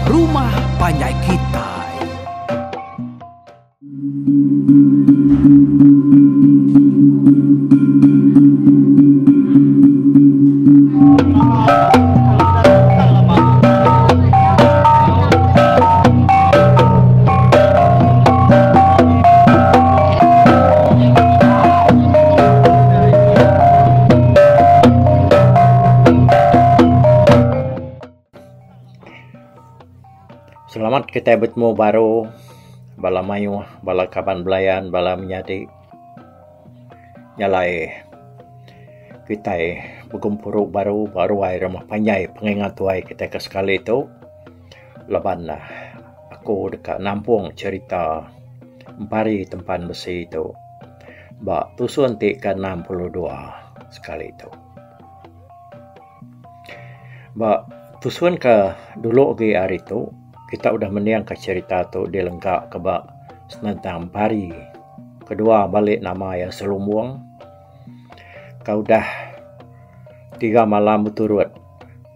rumah panjai kitai. Selamat kitai betemu baru bala mayuh bala kaban belayan bala menyadi nyalai kitai begempuru baru ba ruai rumah panjai pengingat tuai kitai ke sekali tu laban ne aku deka nampung cherita empari tempan besi tu ba tusun ti ke 62 sekali tu. Ba tusun ke dulu agi ari tu kita udah mending ka cherita tu dilengka ka ba senentang empari kedua bali nama iya Selumbung ka udah tiga malam beturut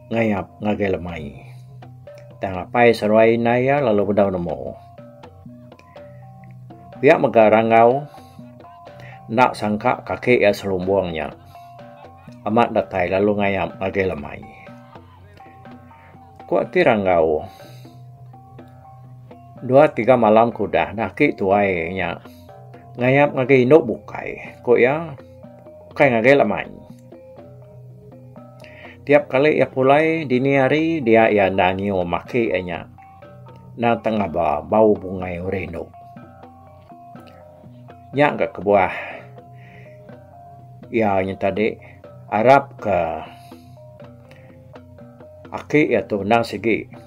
ngayap ngagai lemai. Tang apai seruai indai iya lalu bedau nemu. Pia mega Rangau enda sangka kaki iya Selumbung nya amat datai lalu ngayap ngagai lemai. Ku ati Rangau dua tiga malam ke udah dah aki tuai nya ngayap ngagai indu bukai ku iya ukai ngagai lemai. Tiap kali iya pulai dini hari dia iya enda nyium aki iya nya. Enda tengaba bau bungai orang indu. Nya ga kebuah iya nya tadi arap ka aki iya tu endang sigi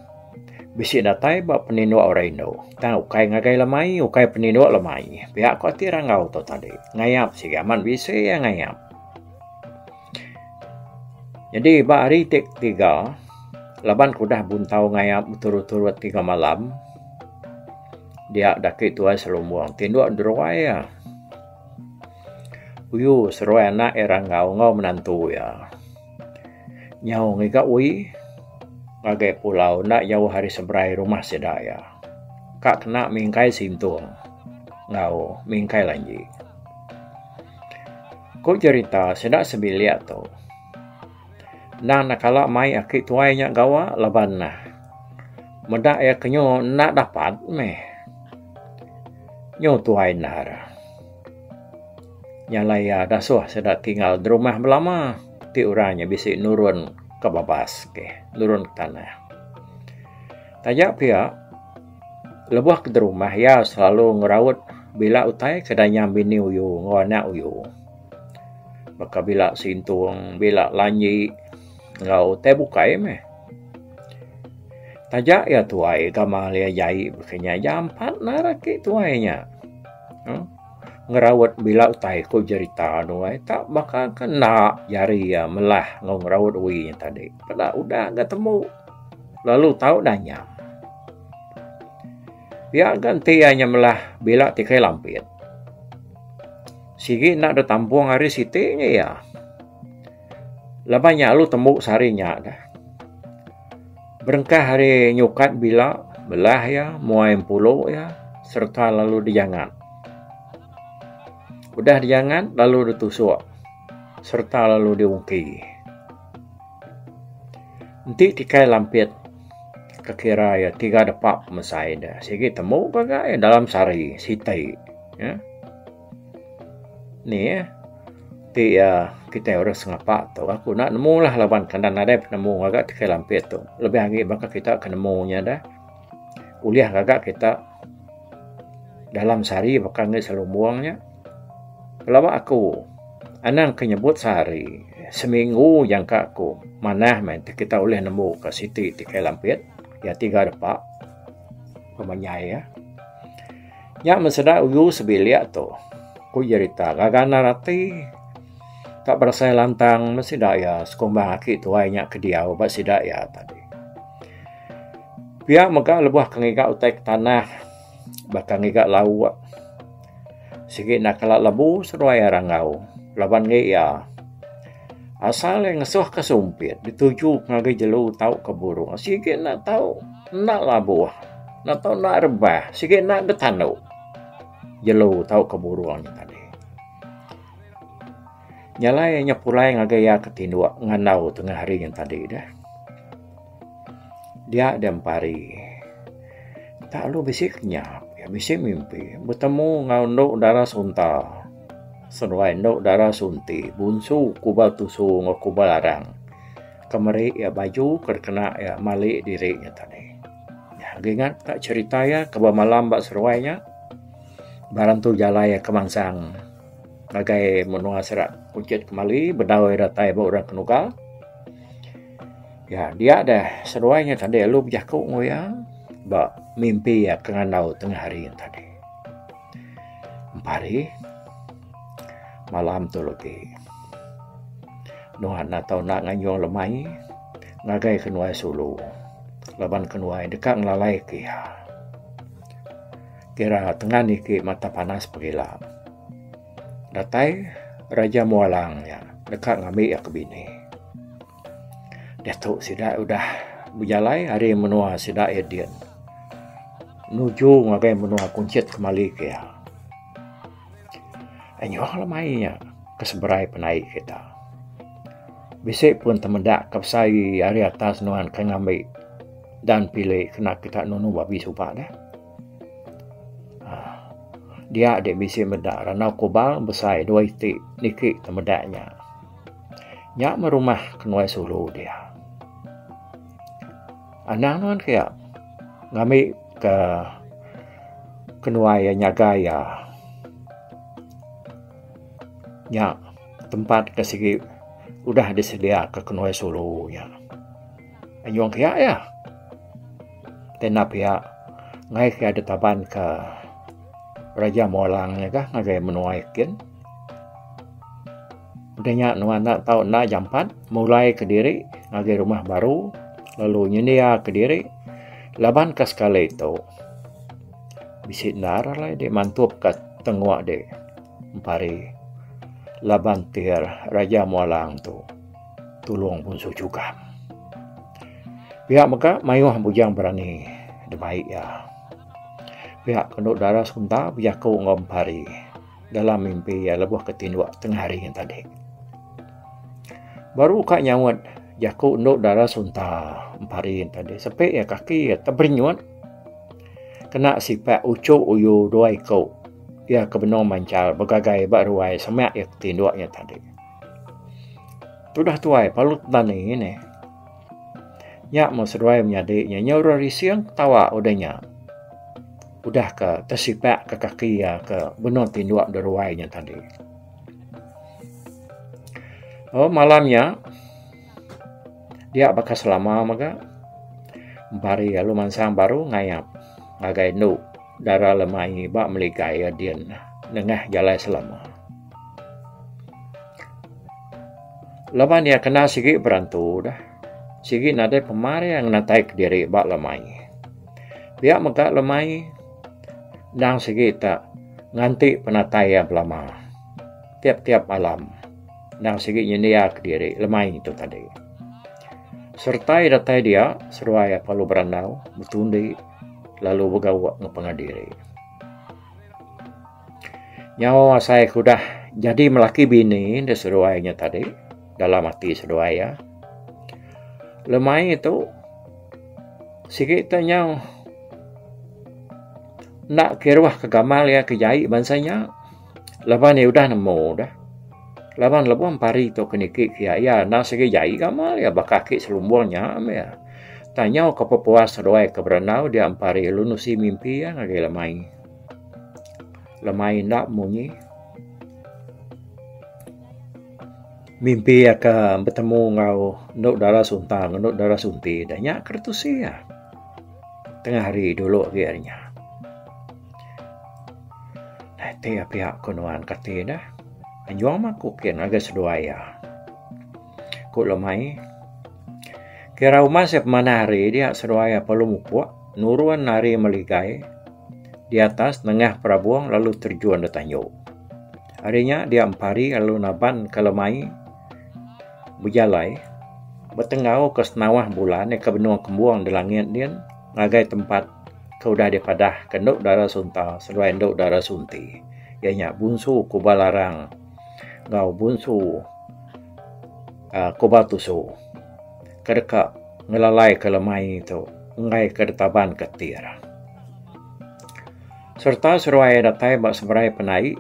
bisi datai ba peninduk orang indu. Tang ukai ngagai lemai ukai peninduk lemai. Pia ku ati Ranggau tu tadi. Ngayap sigi amat bisi iya ngayap. Nyadi ba hari ti ketiga laban ke udah buntau ngayap beturut-turut tiga malam dia daki tuai Selumbung tinduk deruai iya. Uyu seruai anak iya Ranggau enggau menantu iya. Nyau ngiga ui ngagai pulau enda jauh ari seberai rumah sida iya. Ka kena mingkai sintung enggau mingkai lanji. Ku jerita sida sebilik tu endang enda kala mai aki tuai nya gawa laban ne meda iya ke nyu enda dapat meh. Nyu tuai endar. Nya alai iya dasuh sida tinggal derumah belama ti orang nya bisi nurun ke babas ke nurun ke tanah. Taja pia lebuh ke derumah iya selalu ngeraut bila utai ke danyam bini uyu enggau anak uyu. Baka bila sintung, bila lanji enggau utai bukai meh. Taja iya tuai gamal iya jai baka nya jampat nar agi tuai nya. uhh Ngeraut bila utai ku jerita nuai tak baka ke enda jari iya melah enggau ngeraut ui nya tadi. Peda udah ga tembu lalu tau danyam. Pia ga enti iya nya melah bila tikai lampit. Sigi enda deh tampung hari siti nya iya. Laban nya lalu tembu sehari nya dah. Berengkah hari nyukat bila belah iya muai empulu iya sereta lalu dijangat. Udah dijangat lalu ditusuk sereta lalu diungki. Enti tikai lampit ke kira iya tiga depa pemesai ne sigi temu gaga iya dalam sehari siti uhh. Ni eh ti iya kitai orang sengapa tu aku enda nemu lah laban kandang nadai penemu ngaga tikai lampit tu lebih agi baka kita ke nemu nya dah ulih ngaga kita dalam sehari baka ngi selumbung nya. Pelaba aku anang ke nyebut sehari seminggu jangka aku manah meh ti kita ulih nemu ka siti tikai lampit iya tiga depa pemanyai iya. Nya meh sida uyu sebilik tu ku jerita gaga endar ati tak berasai lantang meh sida iya sekumbang aki tuai nya ke diau ba sida iya tadi. Pia mega lebuh ke ngiga utai ke tanah baka ngiga lauk sigi enda kala lebu seduai iya ranggau laban ngi iya. Asal iya ngesuhka sumpit dituju ngagai jelu tauka burung sigi enda tau enda labuh, enda tau enda rebah, sigi enda betandu jelu tauka burung nya tadi. Nya alai nya pulai ngagai iya ke tinduk ngandau tengah hari nya tadi deh. Dia deh empari. Tak lalu bisi kenyap, bisi mimpi betemu enggau endu dara sunta. Seduai endu dara sunti bunsu kubal tusu enggau kubal arang ke meri iya baju ke dikena iya mali diri nya tadi. Agi ingat ka cherita iya ke bemalam ba seduai nya barang tu jalai iya ke mansang ngagai menua sera Kuchit Kemali bedau iya datai ba orang Kenuga. Ya dia deh seduai nya tadi lalu bejaku enggau iya ba mimpi iya ke ngandau tengah hari nya tadi. Empari malam tu legi nuan atau enda ngayung lemai ngagai kenuai sulu laban kenuai deka ngelalai ke iya. Kira tengan iki mata panas pegila datai Raja Mualang nya deka ngambi iya ke bini. Diatu sida udah bejalai ari menua sida iya din nuju ngagai menua Kunchit Kemali ke iya. Anyuh lemai nya ke seberai penaik kita. Bisi pun temeda ke besai ari atas nuan ke ngambi dan pili kena kita nunu babi suba deh. Aaa dia deh bisi meda randau kubal besai dua iti niki temeda nya. Nya meh rumah kenuai sulu dia. Anang nuan kiya ngambi ke kenuai iya nyaga iya. Nya tempat ke sigi udah disedia ke kenuai sulu nya. Anyung kiya iya. Tenda pia ngai kiya ditaban ke Raja Mualang nya kah ngagai menua ikin. Udah nya nuan enda tau enda jampat mulai kediri ngagai rumah baru lalu nyendia kediri laban ka sekali tu bisi endar alai dek mantup ka tengok dek empari laban tir Raja Mualang tu tulung Bunsu Jugam. Pia mega mayuh bujang berani dibai iya. Pia ke enda dara sebentar bejaku enggau empari. Dalam mimpi iya lebuh ke tinduk tengah hari nya tadi. Baru ka nyaut jaku endu dara sunta empari nya tadi sepi iya kaki iya teberenyut kena sipak uchu uyu dua iku iya ke benung manchal begagai ba ruai semak iya ke tinduk nya tadi. Tudah tuai parlu tani neh. Nya meh seduai menyadi nya nyau orang rising ketawa udah nya. Udah ke tesipak ke kaki iya ke benung tinduk da ruai nya tadi. Oh malam nya dia baka selama mega empari lalu mansang baru ngayap ngagai endu dara lemai ba meligai iya din nengah jalai selama. Laban iya kena sigi berantu dah. Sigi nadai pemar iya ngenatai kediri ba lemai. Pia mega lemai endang sigi ta nganti penatai iya belama. Tiap-tiap malam endang sigi nyendia kediri lemai tu tadi. Sereta iya datai dia seduai iya perlu berandau betundi lalu begauk ngan pangan diri. Nyau asai ke udah jadi melaki bini da seduai nya tadi dalam ati seduai iya. Lemai tu sigi te nyau enda kiruh ke gamal iya ke jai bansa nya laban iya udah nemu dah. Laban lebuh empari tu ke niki ke iya, iya endang sigi jai gamal iya baka aki selumbung nya meh iya. Tang nyau ke pepuas seduai ke berandau dia empari lalu nusi mimpi iya ngagai lemai. Lemai enda munyi. Mimpi iya ke betemu enggau endu dara sunta enggau endu dara sunti dah nya ke ditusi iya. Tengah hari dulu agi ari nya. Deh ti pia ku nuan kati dah. Anjung mah ku kin ngagai seduai iya. Ku Lemai. Kira umas iya pemanah hari dia seduai iya perlu mupuk nurun ari meligai. Di atas nengah perabung lalu terjun da tanju. Ari nya dia empari lalu naban ke lemai. bejalai betenggau ke senawah bulan iya ke benung kembung di langit din ngagai tempat ke udah dipadah ke endu dara sunta seduai endu dara sunti iya nya Bunsu Kuba Larang enggau Bunsu uhh Kuba Tusu ke deka ngelalai ke lemai tu enggai ke ditaban ke tir. Sereta seduai datai ba seberai penai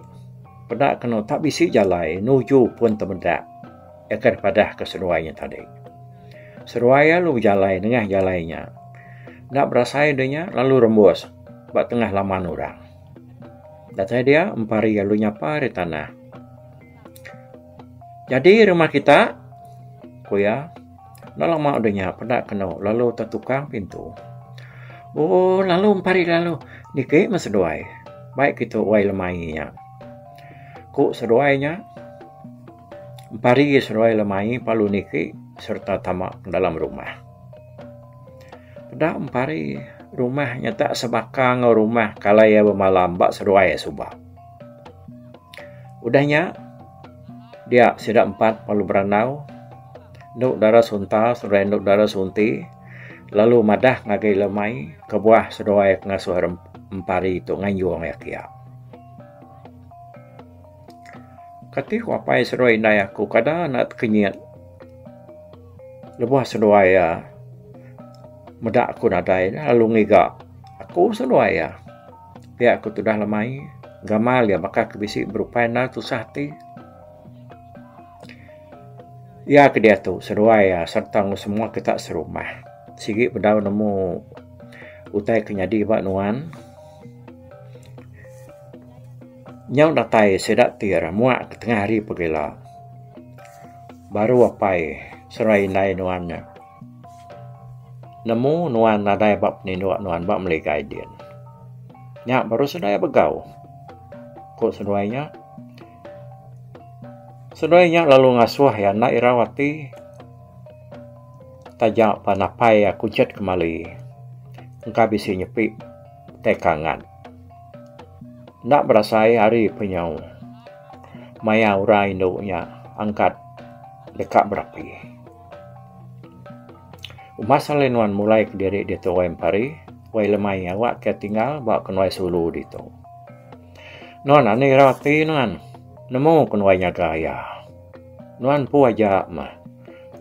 peda kenu tak bisi jalai nuju pun temedak iya ke dipadah ke seduai nya tadi. Seduai iya lalu bejalai nengah jalai nya. Enda berasai deh nya lalu rembus ba tengah laman orang. Datai dia empari lalu nyapa ari tanah. Jadi rumah kita, ku iya. Enda lama udah nya peda kenu lalu tetukang pintu. Ooh lalu empari lalu niki meh seduai bai kitu wai lemai nya. Ku seduai nya empari seduai lemai lalu niki sereta tama dalam rumah. Peda empari rumah nya tak sebaka enggau rumah kalai iya bemalam ba seduai suba. Udah nya dia sida empat lalu berandau endu dara sunta seduai endu dara sunti lalu madah ngagai lemai kebuah seduai ke ngasuh empari tu nganjung iya kiya. Kati ku apai seduai indai aku kada enda tekenyit lebuh seduai iya meda aku nadai lalu ngiga aku seduai iya. Pia ku tudah lemai, gamal iya baka ke bisi berupai enda tusah ati. Iya ke diatu seduai iya sereta enggau semua kita serumah. Sigi bedau nemu utai ke nyadi ba nuan. Nyau datai sida ti ira muak ke tengah hari pegila. Baru apai seruai indai nuan nya. Nemu nuan nadai ba peninduk nuan ba meligai din. Nya baru seduai begau. Ku seduai nya. Seduai nya lalu ngasuh iya enda irau ati taja pan apai iya kuchit kemali engka bisi nyepi tai kangat. Enda berasai hari penyau maya orang indu nya angkat deka berapi. Umas alai nuan mulai kediri ditu wai empari, wai lemai awak ke tinggal ba kenuai sulu ditu. Nuan anih ira ati nuan, nemu kenuai nyaga iya. Nuan empu aja meh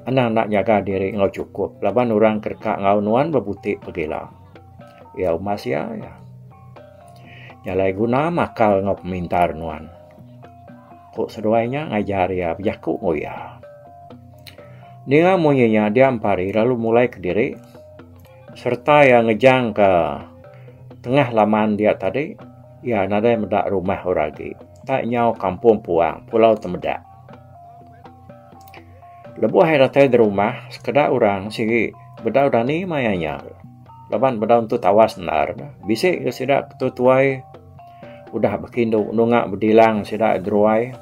anang enda nyaga diri enggau chukup laban orang ke deka enggau nuan bebuti pegila. Iya umas iya iya. Nya alai guna meh akal enggau pemintar nuan. Ku seduai nya ngajar iya bejaku enggau iya. Ninga munyi nya dia empari lalu mulai kediri sereta iya ngejangka tengah laman dia tadi iya nadai meda rumah orang agi tak nyau kampung puang Pulau Temedak. Lebuh iya datai da rumah sekeda orang sigi bedau dani maya nya laban bedau entu tawas endar bisi ga sida ketua tuai. Udah bekindu nunga bedilang sida deruai.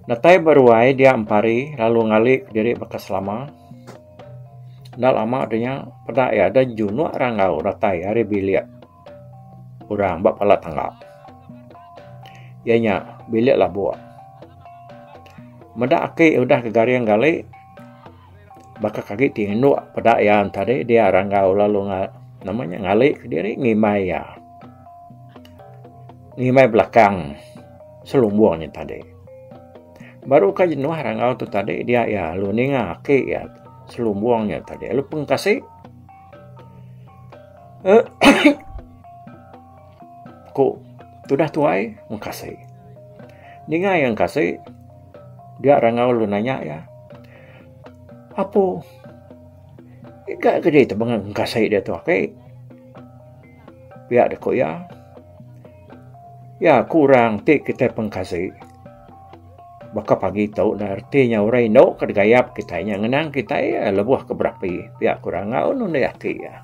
Datai ba ruai dia empari lalu ngali kediri baka selama. Enda lama da nya peda iya da junuk ranggau datai ari bilik orang ba pala tangga. Iya nya bilik labuk. Meda aki udah gegaring gali baka ke agi ti indu peda iya tadi dia ranggau lalu nama nya ngali kediri ngimbai iya. Ngimbai belakang selumbung nya tadi. Baru ka jenuh rangau tu tadi dia iya lalu ninga aki iya selumbung nya tadi lalu pengkasi ku tudah tuai mengkasi. Ninga iya ngkasi dia rangau lalu nanya iya apu iga ke dih tebeng ngkasi diatu aki. Pia deh ku iya. Iya ku orang ti kitai pengkazi baka pagi tu ne reti nya orang indu ke digayap kitai nya ngenang kitai lebuh ke berapi pia ku orang enggau nundi aki iya.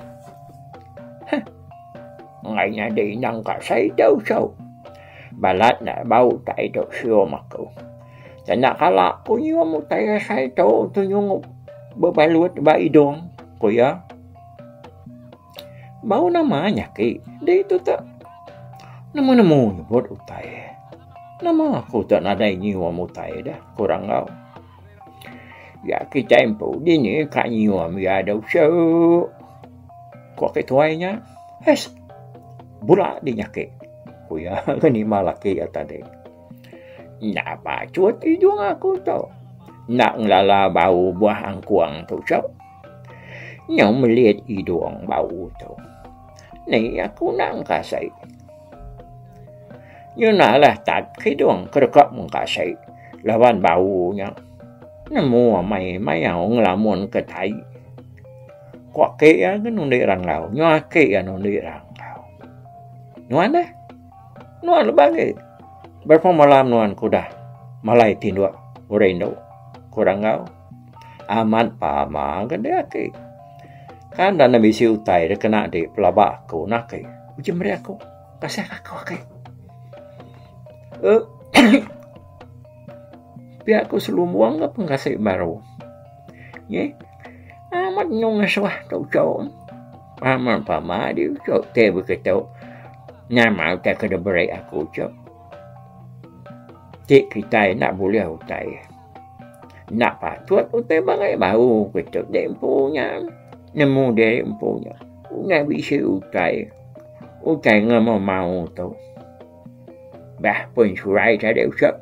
Heh enggai nyadi inang ka seitu su balat ne bau utai tu sium aku. Enda kala ku nyium utai asai tu nyunguk bebalut ba idung, ku iya. Bau nama nya agi ditu te nemu nemu nyebut utai. Nama aku te nadai nyium utai deh ku Ranggau. Ya kitai empu dini ka nyium iya da usok. Ku aki tuai nya, Hes, bula di nya aki, ku iya ngenima laki iya tadi. Enda pacut idung aku tu. Enda ngelala bau buah angkung tu usok. Nyau melit idung bau tu. Ni aku enda ngkasai. Nyuna lah tat kidung ke deka mengkasai laban bau nya. Nemu amai mayau ngelamun ke tai. Ku aki iya ke nundi ranggau. Nyu aki iya nundi ranggau. Nuan deh. Nuan lebih agi. Berapa malam nuan ke udah malai tinduk orang indu ku ranggau. Amat pama ke deh aki. Kan enda bisi utai da kena di pelaba aku nah aki. Uji meri aku. Kasih aku aki. Pia ku selumbung ga pengasih baru. Nyi amat nyung ngesuah tu uchu. Pama pama di uchu ti begitu nama utai ke diberi aku uchu. Ti kitai enda bulih utai. Enda patut utai beri baru kitu dek empu nya. Nemu diri empu nya. Udah bisi utai. Utai ngema mau tu. Bah pun surai tadi usop.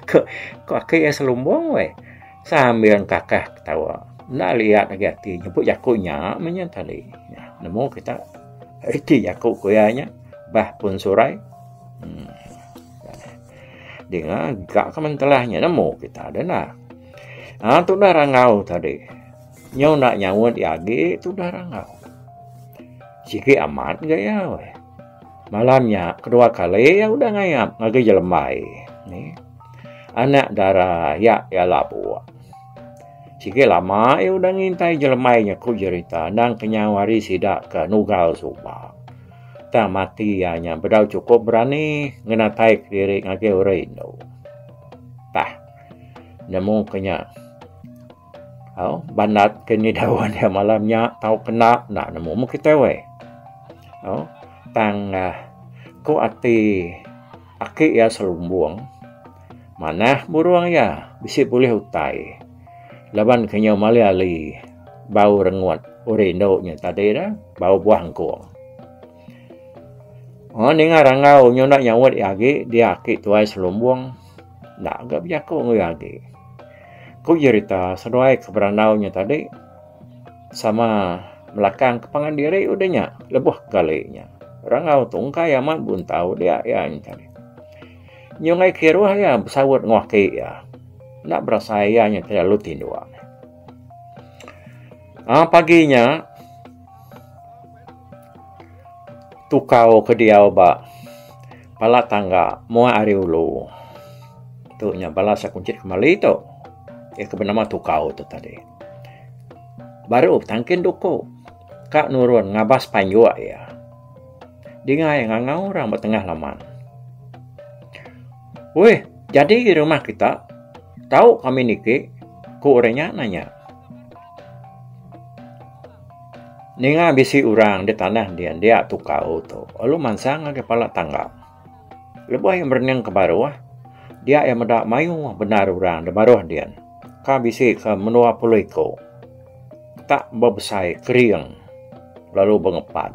Ko ko aki iya selumbung weh. Sambil engkakah ketawa. Enda liat agi ati nyebut jaku nya meh nya tadi. Nemu kita reti jaku ku iya nya bah pun surai. Uhh dinga ga ke mentelah nya nemu kita deh nah. Aa tudah rangau tadi. Nyau enda nyaut iya agi tudah rangau. Sigi amat ga iya weh. Malam nya kedua kali iya udah ngayap ngagai jelembai nih. Anak dara iya iya labuk. Sigi lama iya udah ngintai jelembai nya ku jerita endang kenyau ari sida ke nugal suba. Tang mati iya nya bedau chukup berani ngenatai kediri ngagai orang indu. Tah nemu ke nya. Au bandat ke ni daun iya malam nya tau kena enda nemu meh kitai weh. Au tang uhh ku ati aki iya selumbung manah burung iya bisi bulih utai laban ke nyau mali ali bau rengut orang indu nya tadi ne bau buah engkung. Uhh ninga rangau nyau enda nyaut iya agi dia aki tuai selumbung enda ga bejaku enggau iya agi. Ku jerita seduai ke berandau nya tadi sama melakang ke pangan diri udah nya lebuh gali nya. Rangau tu engkai amat buntau dia iya nya tadi. Nyunggai kiruh iya besaut enggau aki iya. Enda berasai iya nya tadi lalu tinduk. Aaa pagi nya tukau ke diau ba pala tangga muak ari ulu. Tu nya bala sekuncit kemali tu. Iya ke benama tukau tu tadi. Baru tangkin duku ka nurun ngabas panjuk iya. Dinga iya ngangau orang ba tengah laman. Weh jadi rumah kita tau kami niki ku orang nya nanya. Ninga bisi orang di tanah dian dia tukau tu lalu mansang ngagai pala tangga. Lebuh iya merening ke baruh, dia iya meda mayuh bendar orang da baruh din. Ka bisi ke menua puluh iku. Tak bebesai kering lalu bengepan.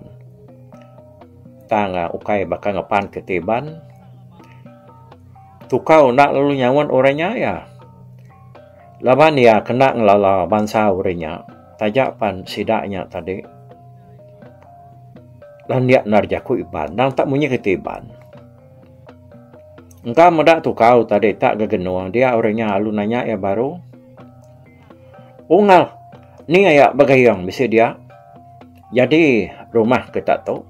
Tang ukai baka ngepan ke ti iban. Tukau enda lalu nyaut orang nya iya. Laban iya kena ngelala bansa orang nya taja pan sida nya tadi landik endar jaku Iban endang tak munyi keti Iban. Engka meda tukau tadi tak gegenung dia orang nya lalu nanya iya baru Ungal ni aya begayung bisi dia jadi rumah kita tu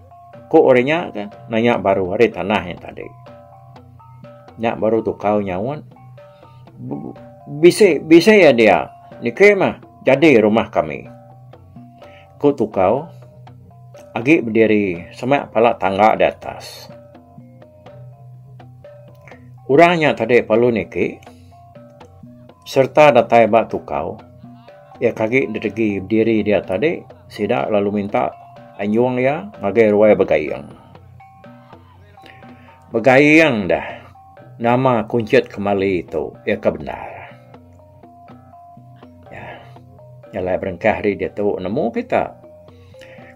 ku orang nya ke nanya baru ari tanah nya tadi. Nya baru tukau nyaut. Bisi bisi iya dia niki mah jadi rumah kami. Ku tukau agi bediri semak pala tangga di atas. Orang nya tadi perlu niki sereta datai ba tukau iya ke agi didegi bediri dia tadi sida lalu minta anjung iya ngagai ruai begaing. Begaing dah. Nama kunchit kemali tu iya ke bendar. Nya alai berengkah ari diatu nemu kita.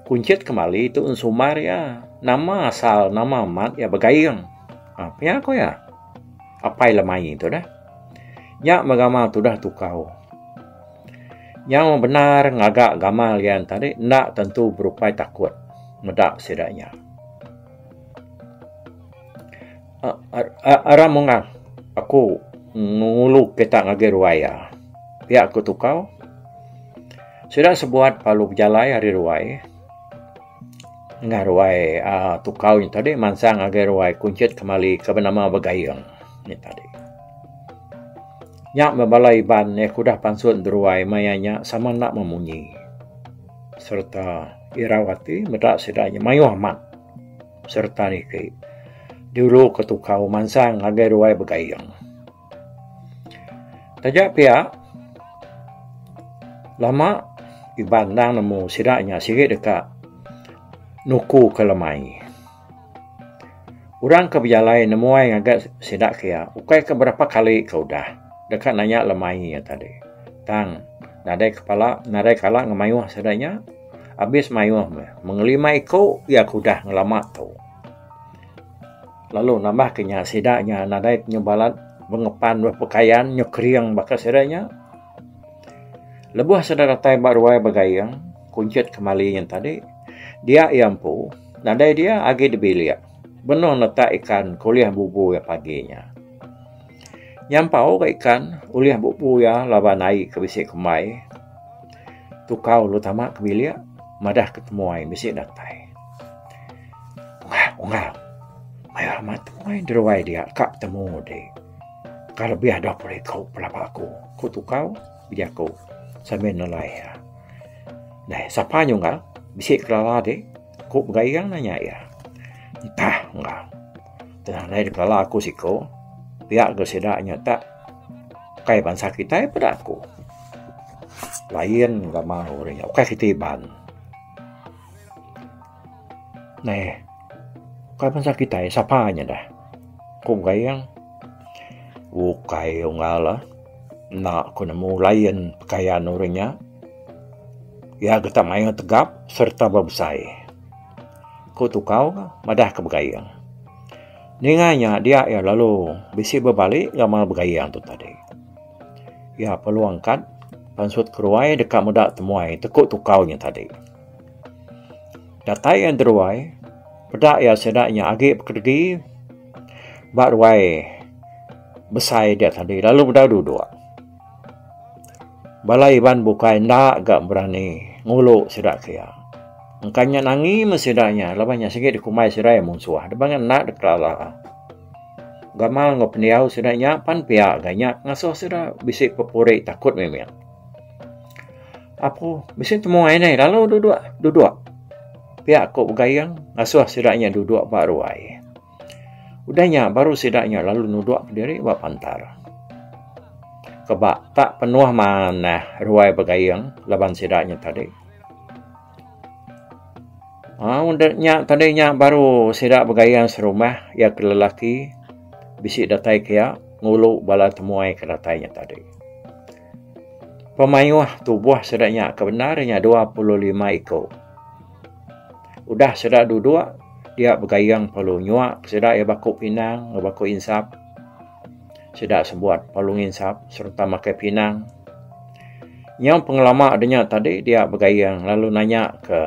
Kunchit kemali tu ensumar iya. Nama asal nama amat iya Begaing. Ha pia ku iya. Apai Lemai tu dah. Nya meh gamal tudah tukau. Nyau bendar ngaga gamal iya tadi enda tentu berupai takut meda sida nya. Aram unga aku ngulu kita ngagai ruai iya. Pia ku tukau. Sida sebuat lalu bejalai ari ruai. Nengah ruai uhh tukau nya tadi mansang ngagai ruai kunchit kemali ke benama Begaing nya tadi. Nya meh bala Iban iya ke udah pansut beruai maya nya sama enda memunyi sereta irau ati meda sida nya mayuh amat. Sereta niki diulu ke tukau mansang ngagai ruai Begaing. Taja pia lama Iban endang nemu sida nya sigi deka nuku ke lemai. Orang ke bejalai nemuai ngagai sida ke iya ukai ke berapa kali ke udah deka nanya lemai iya tadi. Tang nadai kepala nadai kala ngemayuh sida nya. Abis mayuh meh mengelima iku iya ke udah ngelama tu. Lalu nambah ke nya sida nya nadai nyu balat bengepan bepekayan nyu kering baka sida nya. Lebuh sida datai ba ruai Begaing kunchit kemali nya tadi dia iya empu nadai dia agi dibilik benung netak ikan ke ulih bubu iya pagi nya. Nyampau ga ikan ulih bubu iya laban ai ke bisi kembai. Tukau lalu tama ke bilik madah ke temuai bisi datai. Unggal unggal mayuh amat temuai deruai dia ka betemu ti. Ka lebih 20 iku pelaba aku, ku tukau bejaku sambil nelai iya. Deh sapa nya unggal bisi kelala ti ku Begaing nanya iya. Entah unggal tang nadai kelala aku siku pia ga sida nya tak ukai bansa kitai peda aku. Lain gamal orang nya ukai siti Iban. Neh ukai bansa kitai sapa nya deh ku Gayeng. Ukai unggal ah enda ku nemu lain pekayan orang nya. Iya geta mayuh tegap sereta bebesai. Ku tukau madah ke Begayeng. Ninga nya dia iya lalu bisi bebali gamal Begayeng tu tadi. Iya perlu angkat pansut keruai deka meda temuai teku tukau nya tadi. Datai iya deruai, peda iya sida nya agi bekedegi ba ruai besai dia tadi lalu bedau duduk. Bala Iban bukai enda ga berani ngulu sida ke iya. Engka nya nangi meh sida nya laban nya sigi dikumbai sida iya munsuh. Deba enda dikelala. Gamal enggau pendiau sida nya pan pia ga nya ngasuh sida bisi pepuri takut mimit. Apu bisi temuai neh lalu duduk duduk pia ku Begaing ngasuh sida nya duduk ba ruai. Udah nya baru sida nya lalu nuduk kediri ba pantar. Keba tak penuh manah ruai Begaing laban sida nya tadi. Aaa udah nya tadi nya baru sida begayang serumah iya ke lelaki bisi datai ke iya ngulu bala temuai ke datai nya tadi. Pemayuh tubuh sida nya ke bendar nya 25 iku. Udah sida duduk dia begayang perlu nyua sida iya baku pinang enggau baku insap. Sida sebuat perlu nginsap sereta makai pinang. Nyau pengelama de nya tadi dia begaing lalu nanya ke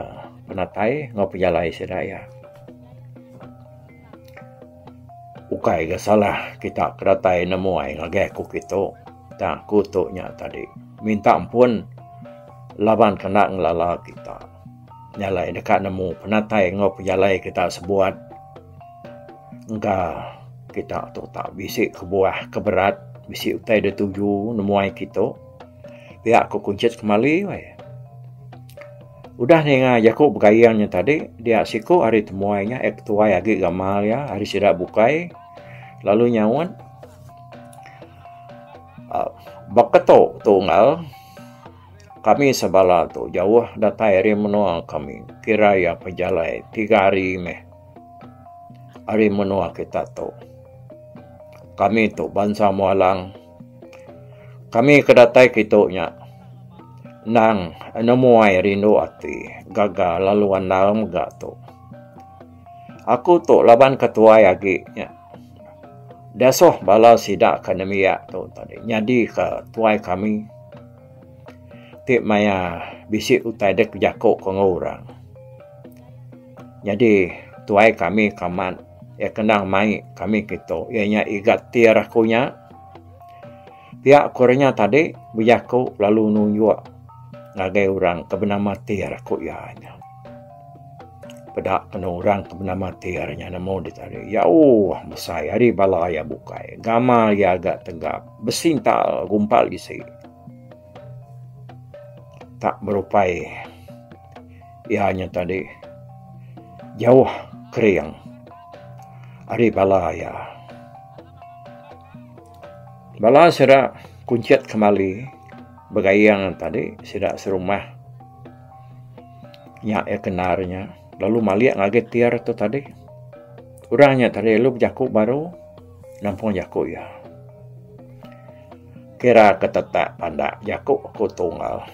penatai enggau pejalai sida iya. Ukai ga salah kita ke datai nemuai ngagai aku kitu tang aku tu nya tadi minta ampun laban ke enda ngelala kita. Nya alai deka nemu penatai enggau pejalai kita sebuat engka kita tu tak bisi kebuah ke berat bisi utai da tuju nemuai kitu. Pia ku Kunchit kemali weh. Udah ninga jaku Begaing nya tadi dia siku ari temuai nya eh ketuai agi gamal iya ari sida bukai lalu nyaut uhh baka tu tunggal kami sebala tu jauh datai ari menua kami kira iya pejalai tiga hari meh ari menua kita tu. Kami tu bansa Mualang. Kami ke datai kitu nya. Endang nemuai rindu ati gaga lalu andal mega tu. Aku tu laban ke tuai agi nya diasuh bala sida ke nembiak tu tadi nyadi ke tuai kami ti maya bisi utai dek bejaku ke enggau orang. Nyadi tuai kami ke amat iya ke endang mai kami kitu iya nya Igat Tir aku nya. Pia ku orang nya tadi bejaku lalu nunjuk ngagai orang ke benama Tir ku iya nya. Peda kenu orang ke benama Tir nya nemu deh tadi jauh besai ari bala iya bukai. Gamal iya ga tegap besintal gumpal isi. Tak berupai iya nya tadi jauh kering ari bala iya. Bala sida kunchit kemali begayeng tadi sida serumah nya iya kendar nya lalu malik ngagai tir tu tadi. Orang nya tadi lalu bejaku baru nampung jaku iya. Kira ke tetak pandak jaku ku tunggal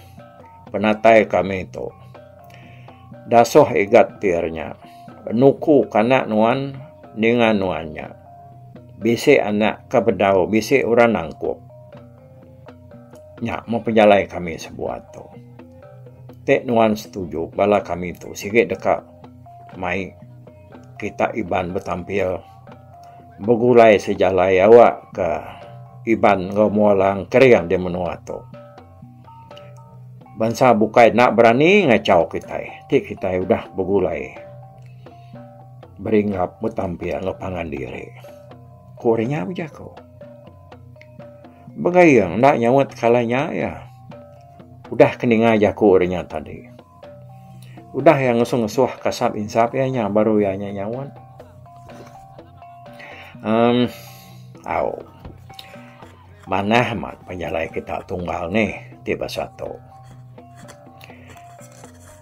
penatai kami tu. Dasuh igat tir nya nuku kanak nuan ninga nuan nya. Bisi anak ke bedau bisi orang nangkup. Nya meh pejalai kami sebuat tu. Ti nuan setuju bala kami tu sigi deka mai kita Iban betampil begulai sejalai awak ka Iban enggau Mualang kering di menua tu. Bansa bukai enda berani ngachau kitai ti kitai udah begulai. Beringgap betampil enggau pangan diri. Ku orang nya bejaku. Begaing enda nyaut kala nya iya. Udah ke ninga jaku orang nya tadi. Udah iya ngesuh-ngesuh kasap insap iya nya baru iya nya nyaut. Emm au. Manah amat pejalai kita tunggal nih ti basa tu.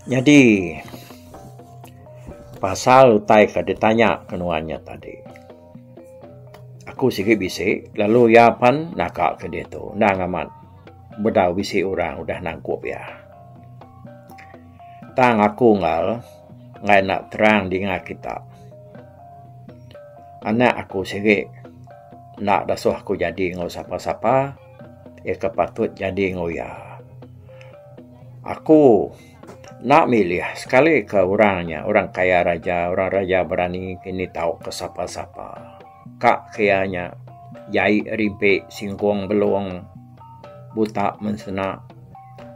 Nyadi pasal utai ke ditanya ke nuan nya tadi aku sigi bisi lalu iya pan naka ke diatu endang amat bedau bisi orang udah nangkup iya. Tang aku enggau enggai enda terang dinga kita. Anak aku sigi enda dasuh aku jadi enggau sapa-sapa iya ke patut jadi enggau iya. Aku enda milih sekali ke orang nya orang kaya raja orang raja berani kini tau ke sapa sapa. Ka ke iya nya jai rimpi singkong belong buta mensena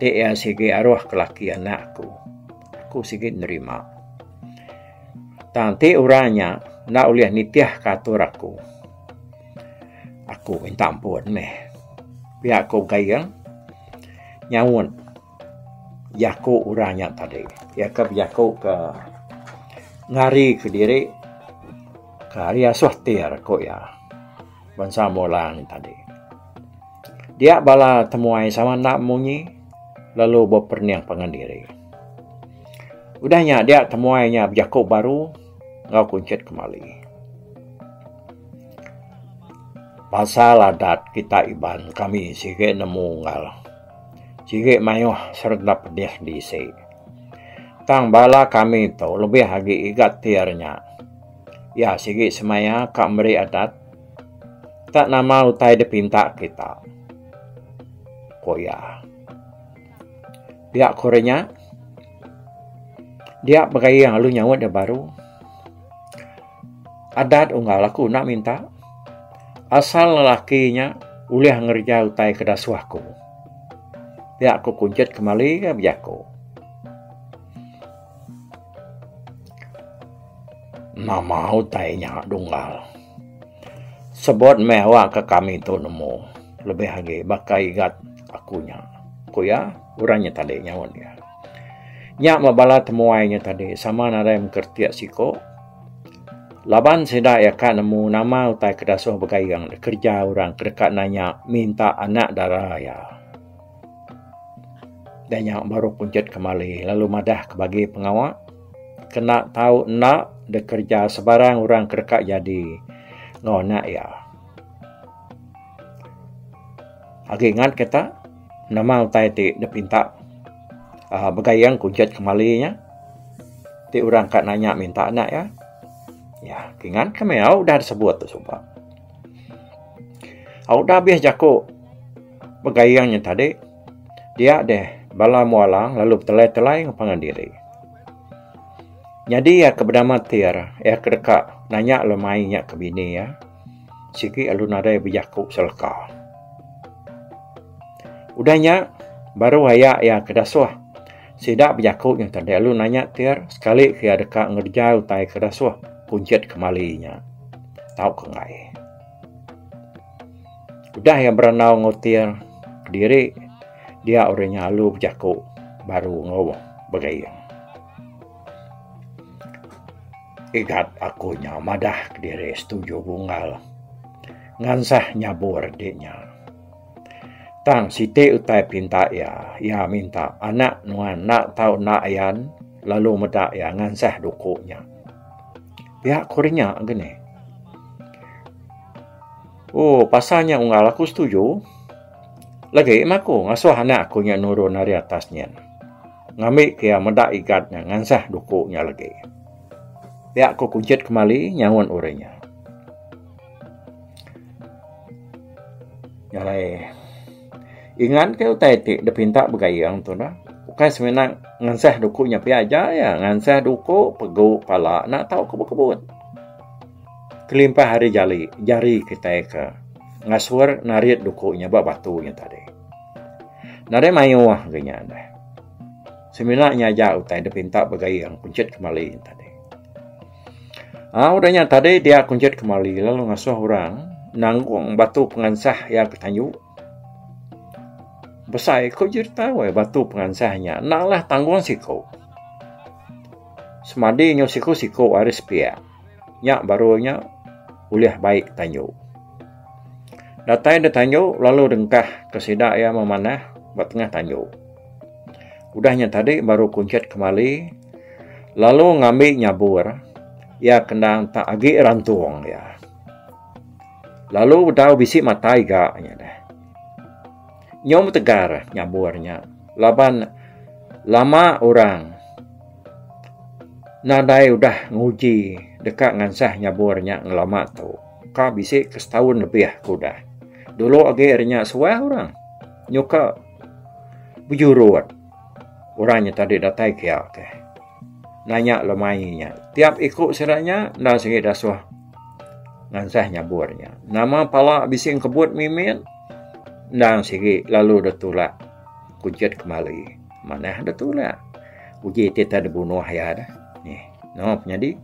ti iya sigi aruh ke laki anak aku. Aku sigi nerima. Tang ti orang nya enda ulih nitih ka atur aku. Aku minta ampun meh. Pia ku Gayeng nyaut jaku orang nya tadi. Iya ke bejaku ke ngari kediri ke ari asuh tir ku iya bansa Mulang tadi. Dia bala temuai sama enda munyi lalu beperening pangan diri. Udah nya dia temuai nya bejaku baru enggau kunchit kemali. Pasal adat kita Iban kami sigi nemu enggau sigi mayuh sereta pedis bisi. Tang bala kami tu lebih agi igat tir nya. Iya sigi semaya ka meri adat tak nama utai dipinta kita, ku iya. Pia ku re nya dia begayeng lalu nyaut da baru. Adat unggal aku enda minta. Asal lelaki nya ulih ngereja utai ke dasuh aku. Pia ku Kunchit kemali ga bejaku. Nama utai nya dunggal. Sebut meh awak ka kami tu nemu lebih agi baka igat aku nya. Ku iya, orang nya tadi nyaut iya. Nya meh bala temuai nya tadi sama nadai mengkeretik siko. Laban sida iya ka nemu nama utai ke dasuh begayeng da kereja orang ke deka nanya minta anak dara iya. Da nya baru Kunchit kemali lalu madah ke bagi pengawa kena tau enda da kereja sebarang orang ke deka jadi enggau anak iya. Agi ngat kita nama utai ti dipinta. Uhh Begayeng Kunchit Kemali nya ti orang ka nanya minta anak iya. Ya, kingat ke meh au udah disebut tu suba. Au udah abis jaku Begayeng nya tadi dia deh bala mualang lalu betelai-telai enggau pangan diri. Nyadi iya ke benama Tir, iya ke deka nanya lemai nya ke bini iya, sigi lalu nadai bejaku seleka. Udah nya, baru aya iya ke dasuh sida bejaku nya tadi lalu nanya Tir sekali ke iya deka ngereja utai ke dasuh Kunchit Kemali nya tauka enggai. Udah iya berandau enggau Tir kediri dia orang nya lalu bejaku baru enggau Begayeng. Igat aku nya madah kediri setuju bunggal ngansah nyabur di nya. Tang siti utai pinta iya, iya minta anak nuan enda tau enda ayan lalu meda iya ngansah duku nya. Pia ku rinya gini. Ooh pasal nya unggal aku setuju. Lagi meh aku ngasuh anak aku nya nurun ari atas nyin. Ngambi ke iya meda igat nya ngansah duku nya lagi. Pia ku Kunchit Kemali nyaut orang nya. Nya alai ingat ke utai ti dipinta begayeng tu dah. Ukai semina ngansah duku nya pia aja iya. Ngansah duku pegu pala enda tau kebut-kebut. Kelimpah ari jali jari kitai ke ngasur narit duku nya ba batu nya tadi. Nadai mayuh ga nya deh. Semina nya aja utai da pinta begayeng Kunchit Kemali nya tadi. Aaa udah nya tadi dia Kunchit Kemali lalu ngasuh orang nanggung batu pengansah iya ke tanju. Besai ku jerita weh batu pengansah nya enda alah tanggung siku. Semadi nyau siku-siku ari sepiak. Nya baru nya ulih bai ke tanju. Datai da tanju lalu dengkah ke sida iya memanah ba tengah tanju. Udah nya tadi baru Kunchit Kemali lalu ngambi nyabur iya kendang tak agi rantung iya. Lalu bedau bisi matai ga nya deh. Nyau betegar nyabur nya laban lama orang nadai udah nguji deka ngansah nyabur nya ngelama tu. Ka bisi ke setaun lebih ke udah. Dulu agi ari nya suah orang nyuka bejurut orang nya tadi datai kia ke nanya lemai nya. Tiap iku sida nya enda sigi dasuh ngansah nyabur nya. Nama pala bisi engkebut mimit endang sigi lalu deh tulak kunchit kemali. Manah deh tulak. Uji ti tai dibunuh iya deh. Nih nama penyadi.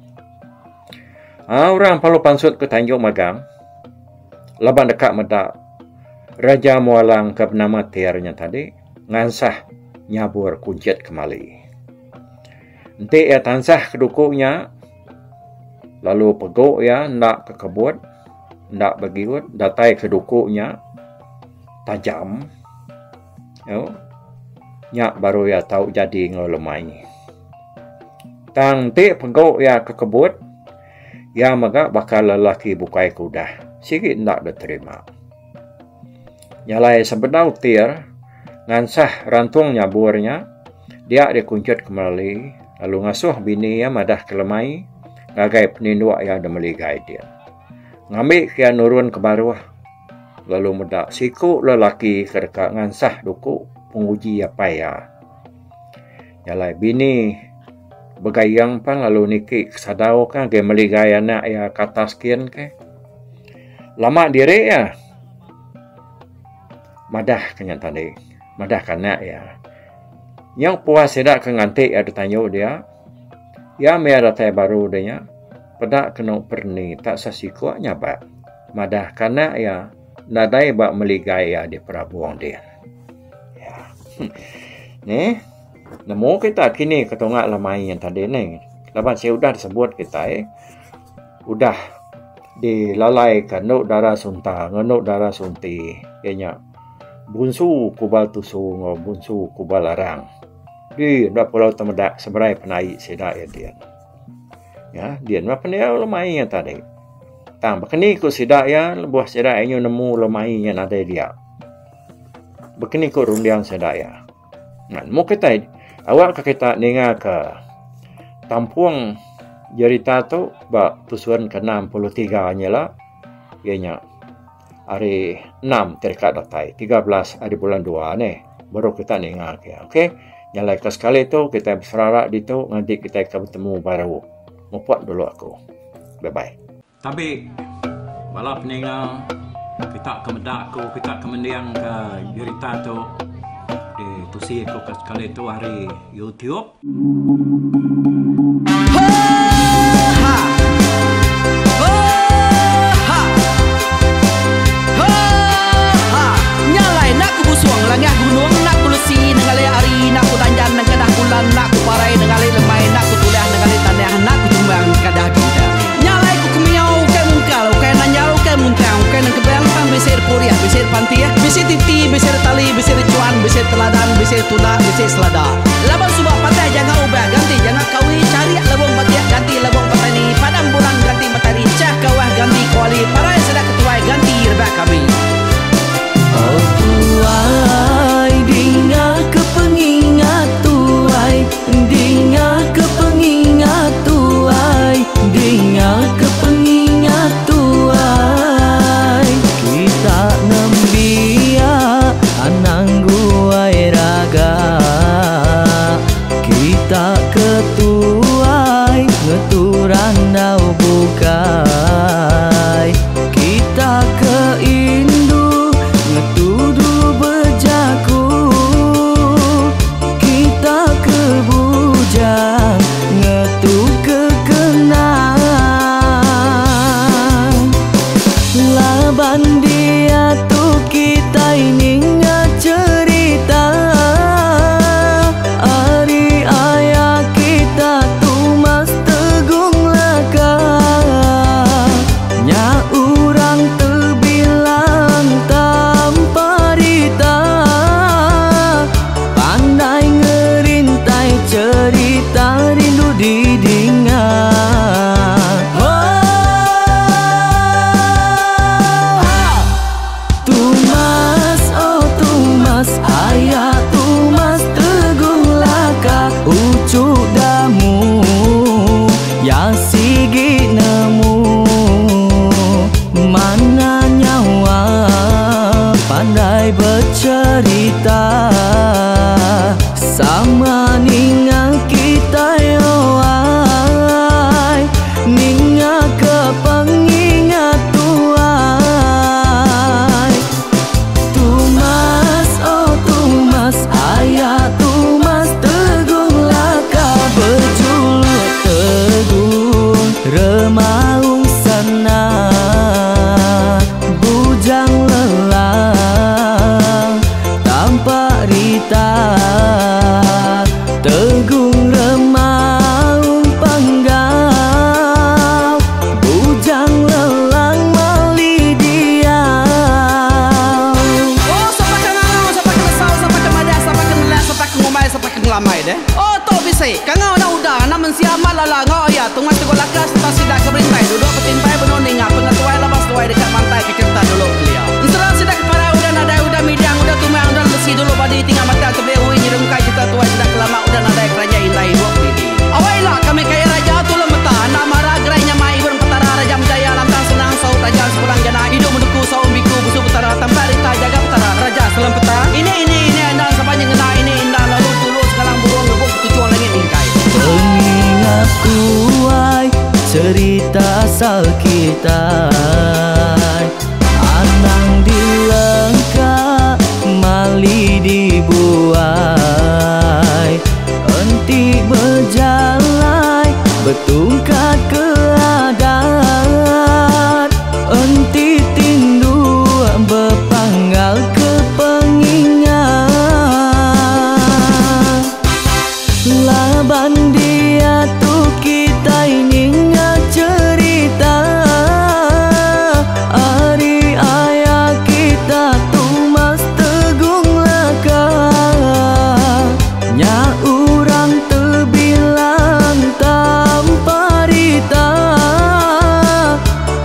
Aa orang perlu pansut ke Tanjung Magang laban deka meda Raja Mualang ke benama Tir nya tadi ngansah nyabur kunchit kemali. Enti iya tansah ke duku nya lalu pegu iya enda ke kebut enda begiut datai ke duku nya tajam nya baru iya tau jadi enggau lemai. Tang enti pegu iya ke kebut, iya mega baka lelaki bukai ke udah sigi enda diterima. Nya alai sebedau tir ngansah rantung nyabur nya, dia dikunchut kemeli lalu ngasuh bini iya madah ke lemai ngagai peninduk iya da meligai din. Ngambi ke iya nurun ke baruh lalu meda siku lelaki ke deka ngansah duku penguji apai iya. Nya alai bini begayeng pan lalu niki ke sadau ka ngagai meligai anak iya ke atas kin ke. Lama diri iya madah ke nya tadi madah ke anak iya. Nyau puas sida ke nganti iya ditanyu dia iya mih datai baru de nya peda kenu pereni tak sesiko nyabak madah ke anak iya nadai ba meligai iya di perabung din. Neh, nemu kita kini ke tunga lemai nya tadi neh. Laban sik udah disebut kitai udah dilalai ka endo dara sunta enggau endo dara sunti iya nya bunsu kubal tusu enggau bunsu kubal arang. Di enda pulau temedak seberai penai sida iya din. Ya, din mah pendiau lemai nya tadi. Tang baka ni ku sida iya lebuh sida iya nemu lemai nya nadai dia. Baka ni ku runding sida iya. Nemu kitai. Awakka kita ningaka tampung jerita tu ba tusun ke 63 nyila iya nya hari enam ti deka datai 13 hari bulan dua neh baru kita ninga ke ok. Nya alai ke sekali tu kitai beserara ditu nganti kitai ke betemu baru. Mupuk dulu aku. Bye bye. Tabi bala peninga kita ke meda aku kita ke mending ke jerita tu di tusi aku ke sekali tu ari YouTube. Nya alai ku kemiau ukai mungkal, ukai nanjal, ukai muntang, ukai nengkebang tang bisi purih, bisi pantih, bisi titi, bisi tali, bisi chuan, bisi teladan, bisi tunda, bisi selada. Laban suba patah janga ubah ganti janga kawi, charik lebung batik ganti lebung petani, padam bulan ganti matari, chah kawah ganti kuali, parai sida ketuai ganti rebak kami. Oh tuai dinga ke pengingat tuai Dinga ke pengingat tuai Dinga ke pengingat tuai Kita nembiak anang guai raga Kita ke tuai ngetu randau bukai Kita ke indu ngetu dulu bejaku Kita ke bujang ngetu ke kenang Laban diatu kitai ninga cherita Ari aya kita Tumas Tegung Laka Nya urang tebilang tanpa rita Pandai ngerintai cherita rindu didinga Tumas oh Tumas aya Tumas Tegung Laka uchu damu ya sigi nemu Mana nyawa pandai becerita Sama ninga kitai owai Ninga ke pengingat tuai Tumas oh Tumas aya Tumas Tegung Laka bejuluk Tegung Remaung Sana Bujang Lelang Tampak Rita Tegung Remaung Panggau Bujang Lelang Mali Diau. Oh sapa ke ngangau sapa ke nesau sapa ke madah sapa ke nelak sapa ke ngumbai sapa ke ngelamai deh. Oh tu bisi kangau anak uda anak mensia amat lala enggau iya tungai teguk laka sereta sida ke berintai duduk betimpai benung ninga pengetuai laban seduai deka mantai ke cherita dulu kelia. Ensera sida ke parai udah nadai udah midang udah tumang udah lesi dulu badi tinggal batang tebing ui nyerungkai cherita tuai sida ke lama udah nadai keranjai indai ibuk didi. Awai ila kami kai raja tulung meta enda mara gerai nyamai ibun petara raja menjaya lantang senang saut raja sepulang jana idup menuku saum biku busu petara tampak rita jaga petara raja selempeta ini ini ini endang sapa nyengena ini indah lalu tulu sekalang burung ngebuk ketuchung langit mingkai. Pengingat tuai cherita asal kitai Anang dilengka mali dibuai Enti bejalai betungkat ke adat Enti tinduk bepanggal ke pengingat Laban diatu kitai ninga cherita ari aya kita Tumas Tegung Laka Nya urang tebilang tanpa rita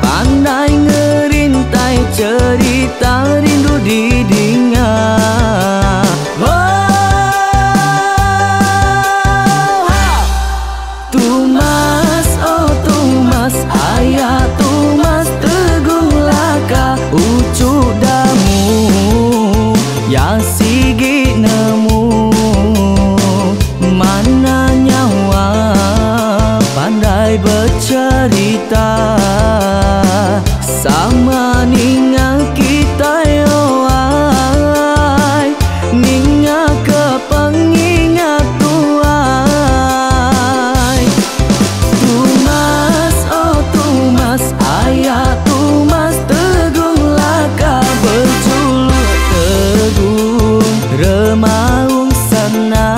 Pandai ngerintai cherita rindu didinga. Becerita Sama ninga kitai oh ai Ninga ke pengingat tuai Tumas oh tumas aya tumas Tegung laka bejuluk tegung Remaung sana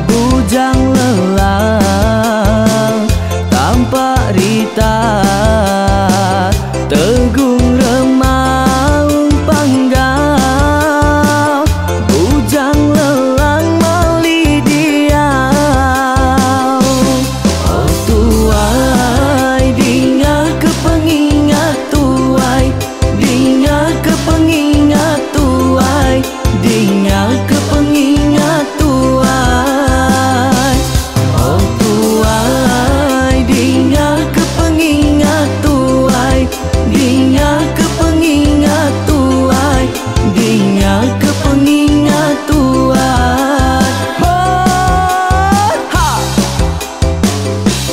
Bujang lelang Tampak rita Tegung remaung panggau Bujang lelang mali diau Oh tuai dinga ke pengingat tuai Dinga ke pengingat tuai Dinga ke pengingat tuai Oh tuai dinga ke pengingat tuai Dinga ke pengingat tuai Dinga ke pengingat tuai Ho ha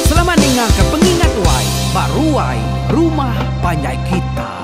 Selamat ninga ke pengingat tuai ba ruai rumah panjai kita.